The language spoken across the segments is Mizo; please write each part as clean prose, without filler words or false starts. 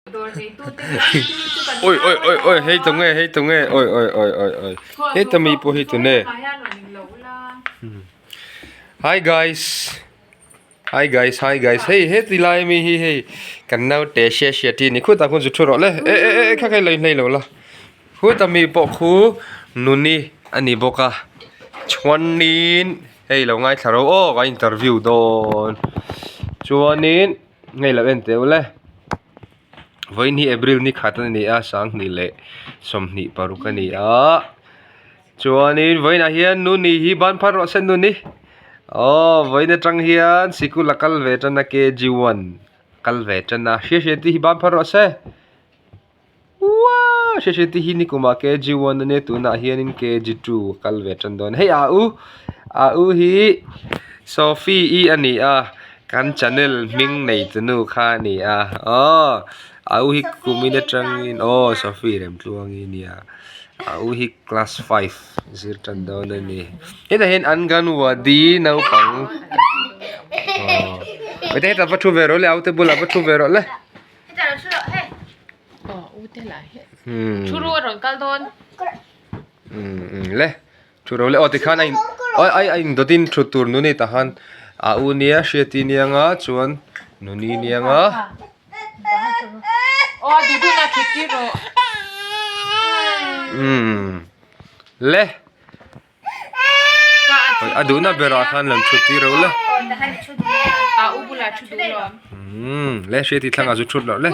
Oi oi oi oi hei tu nge hei tu nge oi oi oi oi oi heta mi pawh hi tu nge hi guys hi guys hi guys hei heti lai ami hi hei kan naute hriat hriat hi a ni khutah khuan zu thu rawh le e e e kha kha i lo inhlei lo la khuta mi pawh khu nuni a ni bawk a chuanin hei lo ngaithla ro aw ka interview dawn chuanin. Ngei lo en teh ule vawiin hi April ni khat a ni a 20 leh 26 a ni a chuanin vawiinah hian nuni hi ban phar rawh se nuni aw vawiin atang hian sikul a kal ve tan a kg one kal ve tan a hriat hriat te hi ban phar rawh se uaaa hriat hriat te hi nikumah kg one ania tunah hianin kg two a kal ve tan dawn hei a u a u hi Sophie i a ni a kan channel hming nei tu nu kha a ni a aw a u hi kumin atangin aw Sophie Remtluangi a nia a u hi class five zir tan dawn a ni hetah hian anganwadi naupang aw hetah va thu ve rawh le a ute bulah va thu ve rawh le. Le thu ro le aw tikhan a in ai a in dawt in thut tur nuni tah khan a u nia hriati nia nga chuan nuni nia nga. Le. A duhna berah khan lo thut tir ro le. Umm le hriati thlangah zu thut loh le.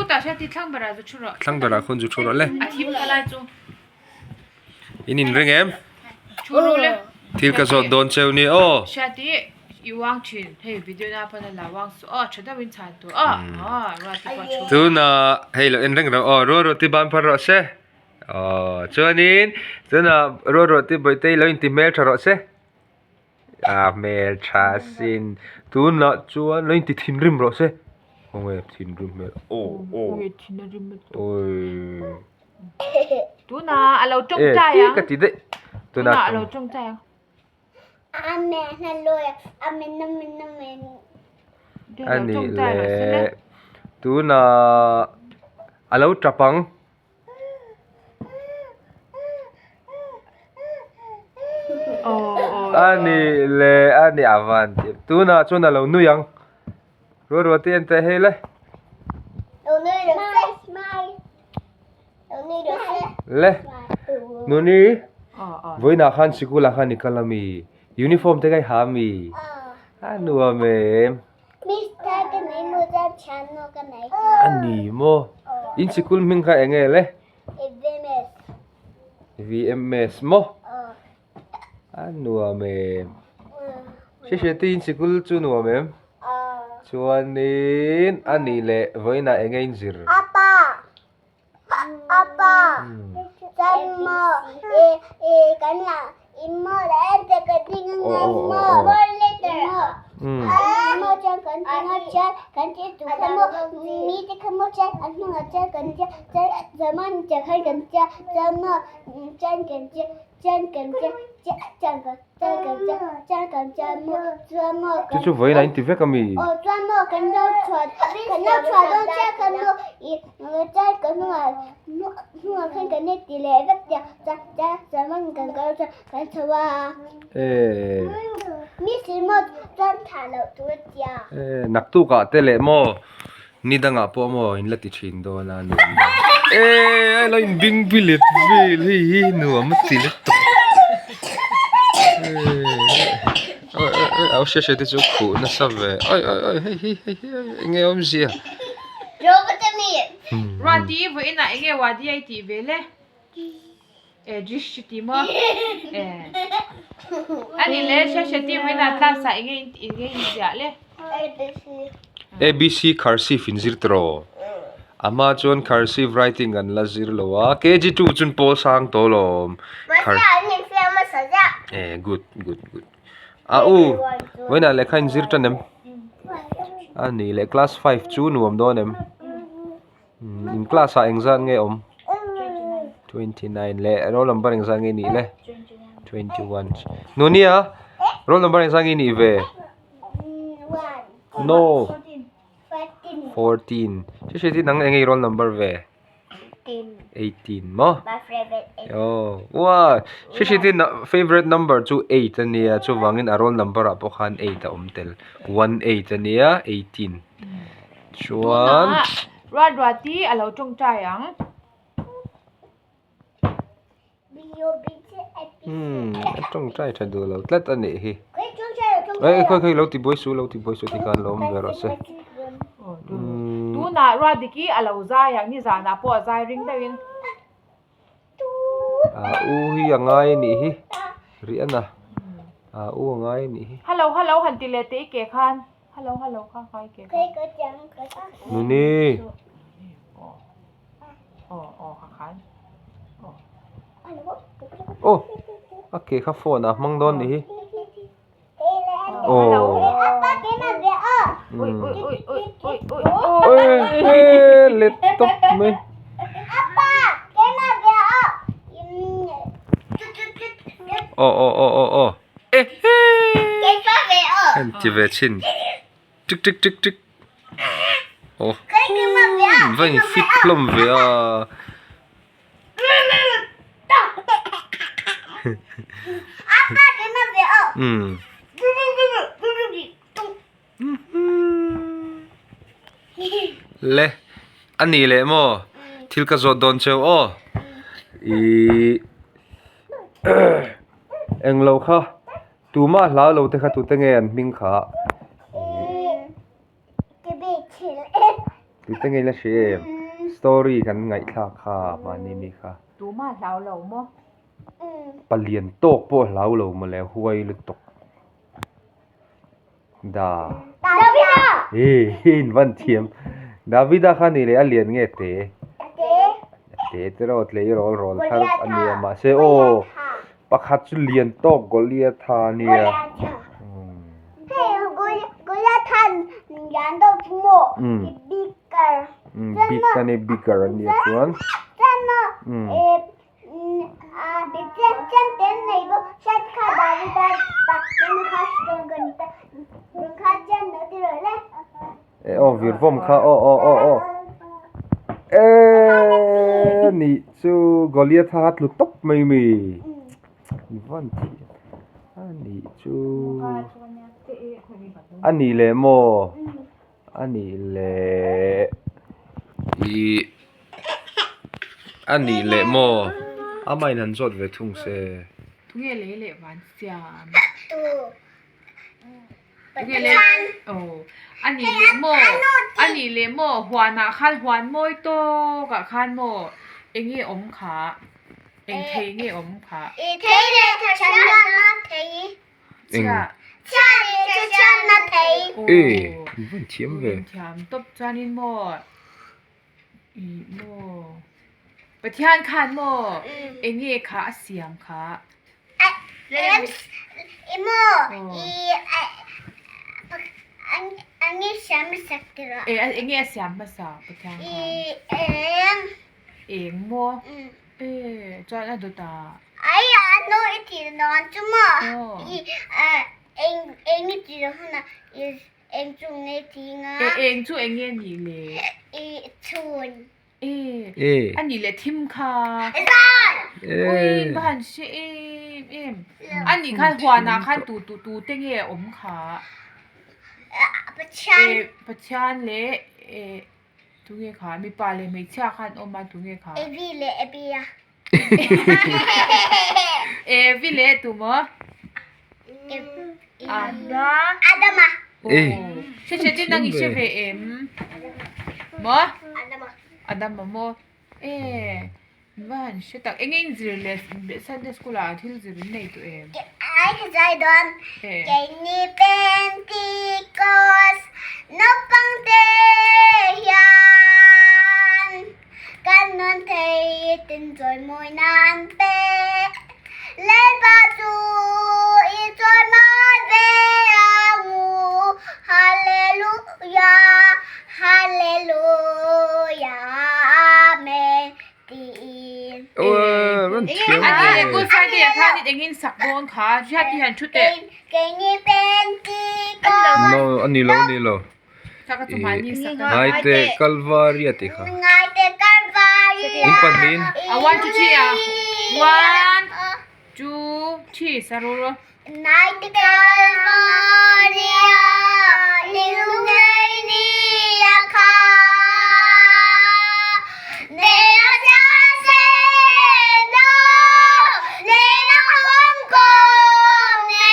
Thlang berah khawn zu thut rawh le. In in ring em? Thil ka zawt dawn cheu ni aw. Tunah hei lo en reng rawh aw rual rual ti ban phar rawh se. Aww chuanin tunah ruat ruat te bawihte lo inti hmel tha rawh se ah hmel tha sin tunah chuan lo inti thinrim rawh se khawnge thinrim hmel aw aw awii tunah alo tawngtai ang ka ti daih tunah alo tawngtai ang Amen hallelujah amen amen amen ani leh tunah alo tap ang. A nih leh a nih a van tih tunah chuan a lo nui ang ruah ruah te en teh hei le le nuni vawiinah khan sikul ah khan i kal ami uniform te kha i ha ami a nuam em. A ni maw? In sikul hming kha eng nge le? VMS maw? A nuam em? Hriat in sikul chu nuam em? Chuanin a nih leh vawiinah eng nge in zir? Chu chu vawiin a inti vek a mi? Eee naktukah te leh maw ni dangah pawh maw in la ti thin dawn a nuam dawn eee a lo in bing bilet vel hei hi nuam a ti lutuk eee a hriat hriat te chu khuh nasa ve awi awi awi hei hi hei hi eng nge awmzia. Ruati vawiinah eng nge wadi a i tih ve le? E dish chu ti maw? E a ni le hriat hriat ti vawiinah class ah eng nge eng nge in ziah le? ABC cursive in zir tawh a hma chuan cursive writing an la zir lo a kg two chuan pawl sang tawh alawm e good good good a u vawiinah lehkha in zir tan em a ni leh class five chu nuam dawn em in class ah engzat nge awm 29 leh roll number engzat nge nih le 21 Nunia roll number engzat nge nih ve no. 14. Hriat hi nang enge i roll number ve? 18 maw? My favorite 8. Oh, wow. Hriat hi favorite number chu 8 a nia, chuvangin a roll number ah pawh khan 8 a awm tel. 1 8 a nia, 18. Chuan Tunah Ruatruati a lo tawngtai ang. Hmm, a tawngtai tha duh lo tlat a nih hi. Ei khawi khawi lo ti buai suh lo ti buai suh tikhan lo awm ve rawh se. Tunah Ruatdiki a lo zai ang nizanah pawh a zai ring deuhin. A u hi a ngai a nih hi Rihanna a u a ngai a nih hi. Hello hello han ti leh teh i ke khan hello hello kha kha i ke khan. Nuni. Aw a ke kha phone ah hmang dawn nih hi aw e let tawp mai aw aw aw aw aw e he heng ti ve chhin. Tik tik tik tik aw va in fit hlawm ve a umm le a nih leh maw thil ka zawt dawn cheu aw ihh englo kha. Tumah hlau lo te kha tute nge an hming kha? Tute nge la hria em? Story kan ngaihthlak kha mahni mi kha. Tumah hlau lo maw? Palian tawk pawh hlau lo mawle huai lutuk. Da. Davida! Hi in van thiam. Davida kha ni leh a lian nge te? Te. Te te rawh tlei rawl rawl thar a nia mahse aw pakhat chu lian tawk Goliatha a nia. Goliatha. Hei Goliatha lian deuh chu maw? Bigger. Big a ni bigger a nia chuan. Chuan maw E aw vir vawm kha aw aw aw aw e nih chu Goliath a tlu tawp mai mi van thih a nih chu a nih leh maw a nih leh ih a nih leh maw amah in han zawt ve thung se. Tunge lei leh van siam. A nih leh maw a nih leh maw huanah khan huan mawi tawk ah khan maw eng nge awm kha eng thei nge awm kha. Eng. E in van thiam ve. Thiam tawp chuanin maw ih maw Pathian khan maw eng nge kha a siam kha. E eng nge a siam hmasa Pathian khan. Eng maw. E chuan a dawt a. Ai a no i ti dawn chu maw i eng eng i ti dawn hunah i eng chu nge ti nga. E eng chu eng nge nih le. I chhun. E a nih leh thim kha. Zan. Ui va han hre em em. A nih khan huanah khan tu tu tu te nge awm kha. Pathian. E Pathian leh e. Tunge kha? Mipa leh hmeichhia khan awm a, tunge kha? Evi leh Ebia. Evi leh tu maw? Ada. Adama. Ei. Hre hre tin nang i hre ve em? Maw? Adama. Adama maw? E. Va han hre tak. Enge in zir leh Sunday school ah thil zir in nei tawh em? Ai ka zai dawn. Keini Pentecost naupang te hian kan nun thei tin chawimawi nan pe Lalpa chu i chawimawi ve ang u Hallelujah Hallelujah Amen. Tiin. Aw rawn thiam A ni leh ve. Good Friday ah khan in engin sak dawn kha hriat hi han thu teh. Keini Pentecost. No, a ni lo, a ni lo. Ngaite Kalvaria tih kha. In pahnihin. A one two three a one two three sa ru ru. Ngaite Kalvaria lung ngei ni a kha Nena cha se no nena hong kong ne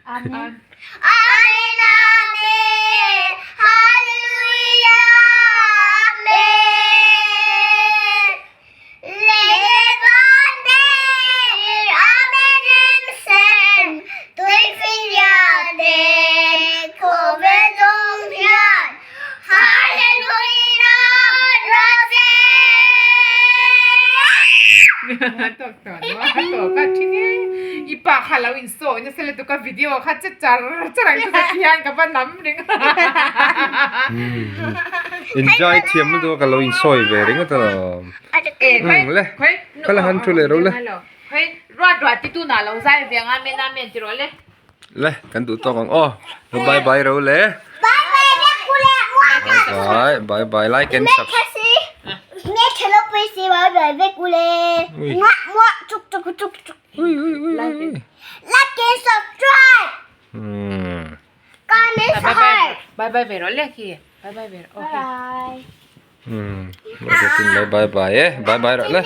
Amen. Amen, amen, hallelujah, amen. Tawk tawn maw a tawk a thing e i pa kha lo insawi nasa lutuk a video kha che char char ang chu zet hian ka va nam ring Enjoy thiam lutuk a ka lo insawi ve ringawt alawm. Le kha la han thu leh ro le. Ruat ruat ti tuna lo zai ve ang amen amen ti rawh le. Le kan duh tawk ang aw. Bye bye ro le. Bye bye Bye bye bye like and sub. Like and subscribe. Comment heart. Bye bye ve rawh le khi. Bye bye ve rawh. Okay. Bye. Bye bye bye e. Bye bye rawh le.